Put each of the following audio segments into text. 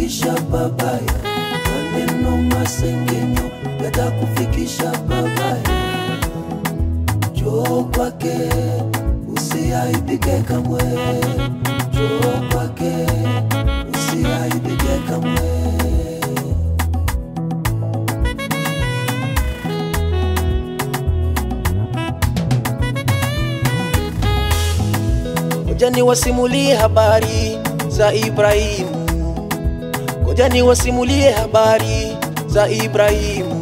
yatakufikisha babaya, maneno masengenyo yatakufikisha babaya. Njoo kwake usiaibike kamwe, njoo kwake usiaibike kamwe. Ngoja niwasimulie habari za Ibrahimu, ngoja niwasimulie habari za Ibrahimu.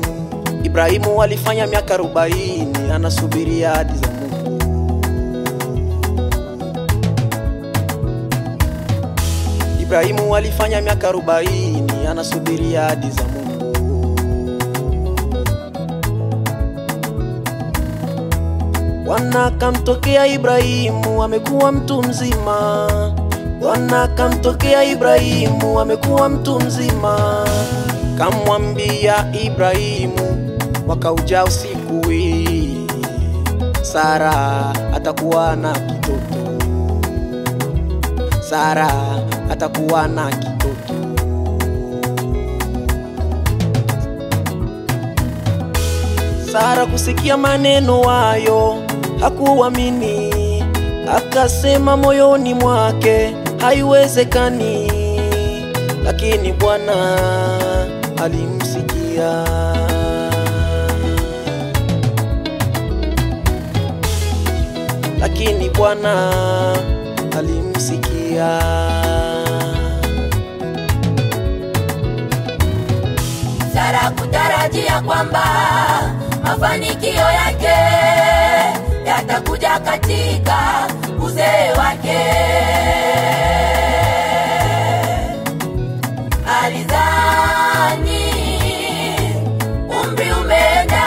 Ibrahimu alifanya miaka 40 anasubiria ahadi za Mungu. Ibrahimu alifanya miaka 40 anasubiria ahadi za Mungu. Bwana akamtokea Ibrahimu amekuwa mtu mzima. Bwana akamtokea Ibrahimu amekuwa mtu mzima. Kamwambia Ibrahimu, mwaka ujao siku hii Sara atakuwa na kitoto, Sara atakuwa na kitoto. Sara kusikia maneno hayo hakuamini, akasema moyoni mwake haiwezekani. Lakini Bwana alimsikia. Lakini Bwana alimsikia. Sara kutarajia kwamba mafanikio yake yatakuja katika uzee wake. Alizani umri umeenda,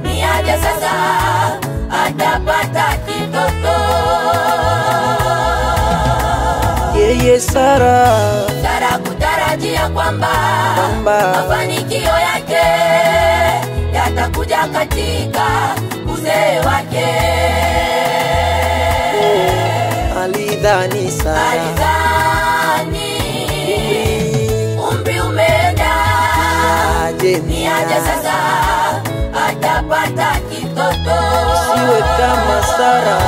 ni aje sasa atapata kitoto. Yeye Sara, Sara kutarajia kwamba mafanikio yake yatakuja katika uzee wake. Alidhani Sara, alidhani umri umeenda, ni aje sasa atapata kitoto. Siwe kama Sara,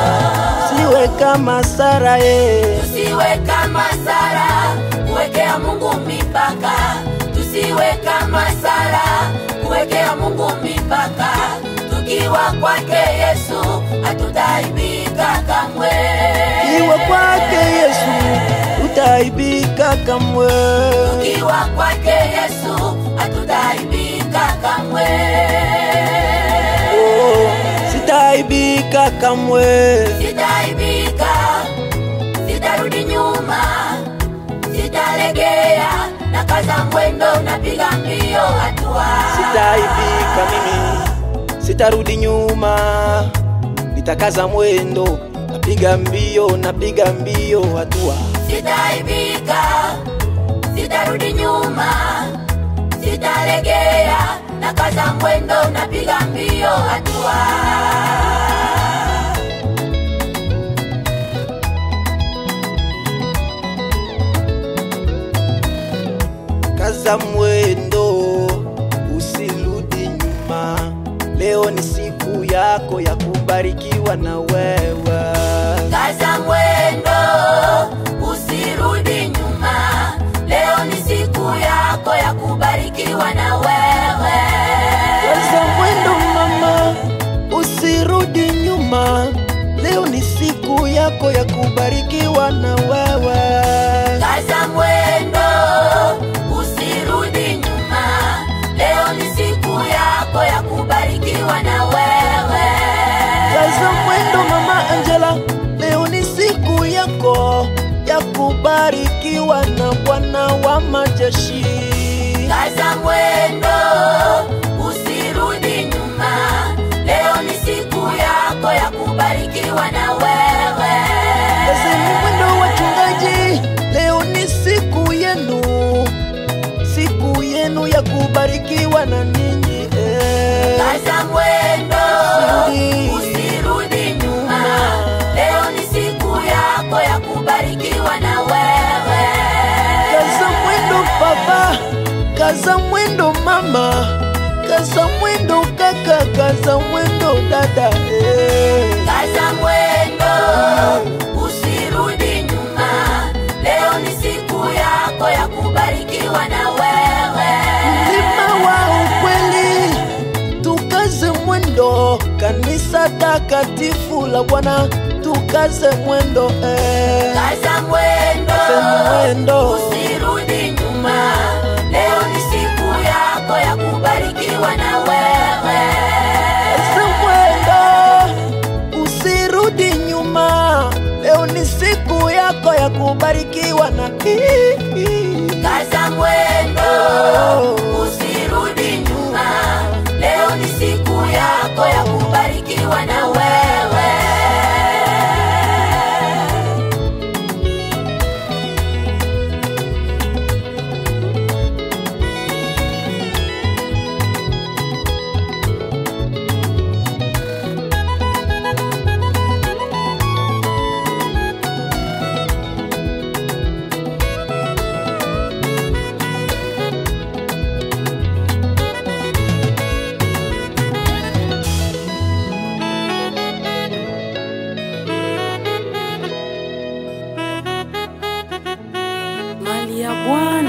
siwe kama Sara, eh. Tusiwe kama Sara, kuwekea Mungu mipaka. Tusiwe kama Sara, kuwekea Mungu mipaka. Tukiwa kwake Yesu hatutaibika kamwe. Tukiwa kwake Yesu hutaibika kamwe. Tukiwa kwake Yesu hatutaibika kamwe. Oh, sitaibika kamwe. Sitaibika, sitarudi nyuma, sitalegea, nakaza mwendo, napiga mbio hatua. Sitaibika mimi, sitarudi nyuma, nitakaza mwendo, napiga mbio, napiga mbio hatua. Sitaibika, sitarudi nyuma, sitalegea, nakaza mwendo, napiga mbio hatua. Kaza mwendo, usirudi nyuma. Leo ni siku yako ya kubarikiwa na wewe. Kaza mwendo, usirudi nyuma. Leo ni siku yako ya kubarikiwa na wewe. Kaza mwendo mama, usirudi nyuma. Leo ni siku yako ya kubarikiwa na wewe. Kaza mwendo, usirudi nyuma. Leo ni siku yako ya kubarikiwa na wewe. Kaza mwendo mama Angela, leo ni siku yako ya kubarikiwa na Bwana wa majeshi. Kaza mwendo, usirudi nyuma. Leo ni siku yako ya kubarikiwa na wewe. Kaza mwendo wachungaji, leo ni siku yenu, siku yenu ya kubarikiwa na ninyi. Kaza mwendo, usirudi nyuma. Leo ni siku yako ya kubarikiwa na wewe. Kaza Kaza mwendo mama, kaza mwendo kaka, kaza mwendo dada. Kaza mwendo, usirudi nyuma. Leo ni siku yako ya kubarikiwa na wewe. Mlima wa ukweli, tukaze mwendo. Kanisa takatifu la Bwana, tukaze mwendo. Kaza mwendo, mwendo, usirudi nyuma. Leo ni siku yako ya kubarikiwa na wewe. Kaza mwendo, usirudi nyuma. Leo ni siku yako ya kubarikiwa na Kaza mwendo, usirudi nyuma. Leo ni siku yako ya kubarikiwa na wewe. Mali ya Bwana